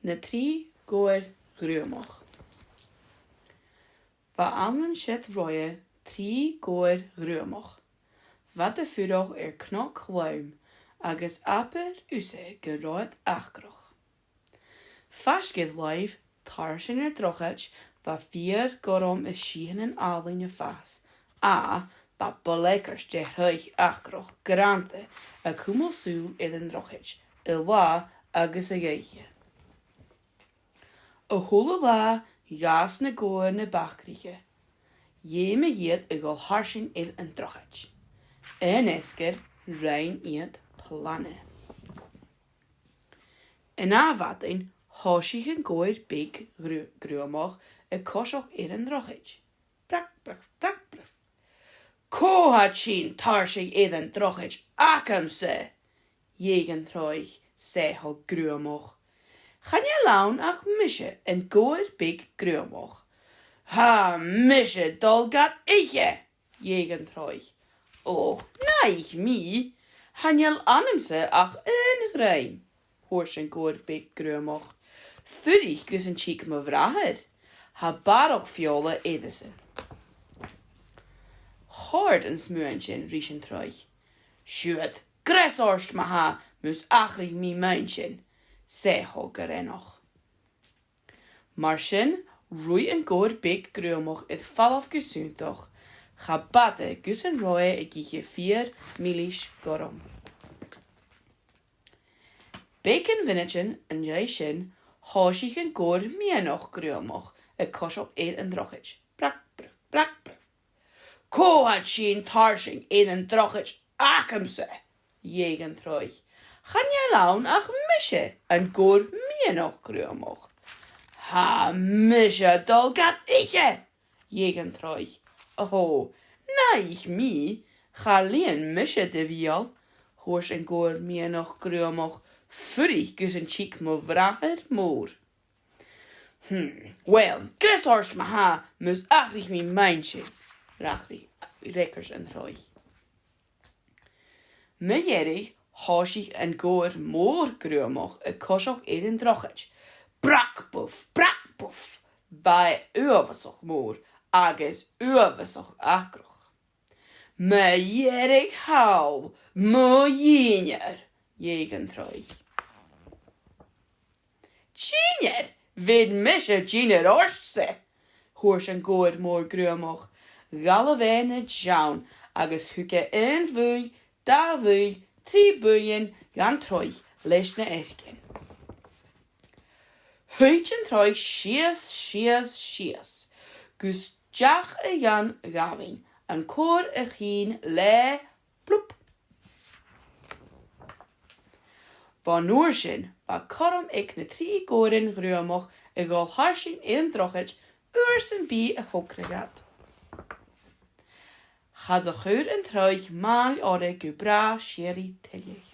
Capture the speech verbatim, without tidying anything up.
Na trì gobhair ghruamach. Bha ann an siud roimhe trì gobhair ghruamach. Bha iad a' fuireach air cnoc lom agus abair thusa gun robh iad acrach. Faisg air làimh, tarsainn air drochaid, bha feur gorm is sìthean àlainn a' fàs, ach bha bolgairt de throich acrach grànda a' cumail sùil air an drochaid, an latha agus an oidhche. A h-uile latha dh'fhàs na gobhair na b' acraiche. Dh'fheumadh iad a dhol tarsainn air an drochaid. An fheasgar rinn iad plana. An ath mhadainn, thòisich an gobhar beag gru-, gruamach a' coiseachd air an drochaid. Brag, brag, brag, brag. "Cò tha sin tarsainn air an drochaid agamsa?" dh'èigh an troich, soitheach gruamach. "Chan eil ann ach mise, an gobhar beag gruamach." "Tha mise a' dol gad ithe!" dh'èigh an troich. "Ò, na ith mi, chan eil annamsa ach aon ghreim," thuirt an gobhar beag gruamach. "Fuirich gus an tig mo bhràthair. Tha barrachd feòla aigesan." Chòrd an smuain sin ris an troich. "Siuthad, greas ort ma-thà, mus atharraich mi m' inntinn," soitheach ghràineach. Mar sin, ruith an gobhar beag gruamach air falbh gu sunndach, cha b' fhada gus an robh e ag ithe feur milis gorm. Beagan mhionaidean an dèidh sin, thòisich an gobhar meadhanach gruamach a' coiseachd air an drochaid. Brag, brag, brag, brag. "Cò tha sin tarsainn air an drochaid agamsa?" dh'èigh an troich. "Chan eil ann ach mise, an gobhar meadhanach gruamach." "Tha mise a' dol gad ithe!" dh'èigh an troich. "Ò, na ith mi, cha lìon mise do bheul," thuirt an gobhar meadhanach gruamach. "Fuirich gus an tig mo bhràthair mòr." "Hm, uill, greas ort ma-thà, mus atharraich mi m' inntinn," fhreagair, fhreagair an troich. Mu dheireadh, thòisich an gobhar mòr gruamach a' coiseachd air an drochaid. Brag buf, brag buf, bha e uabhasach mòr agus uabhasach acrach. "Mu dheireadh thall, mo dhìnnear," dh'èigh an troich. "Dìnnear? Bheir mise dìnnear ortsa," thuirt an gobhar mòr gruamach. Dh'fhalbh e na deann agus thug e aon bhuill, dà bhuill, trì buillean dhan troich leis na h-aircean. Thuit an troich sìos, sìos, sìos, gus deach a dh'fhan a' ghabhainn, an còrr a chinn le plup. Bhon uair sin, bha cothrom aig na trì gobhairean ghruamach a dhol tarsainn air an drochaid uair sam bith a thogradh iad. Cha do chuir an troich màl orra gu bràth sìorraidh tuilleadh.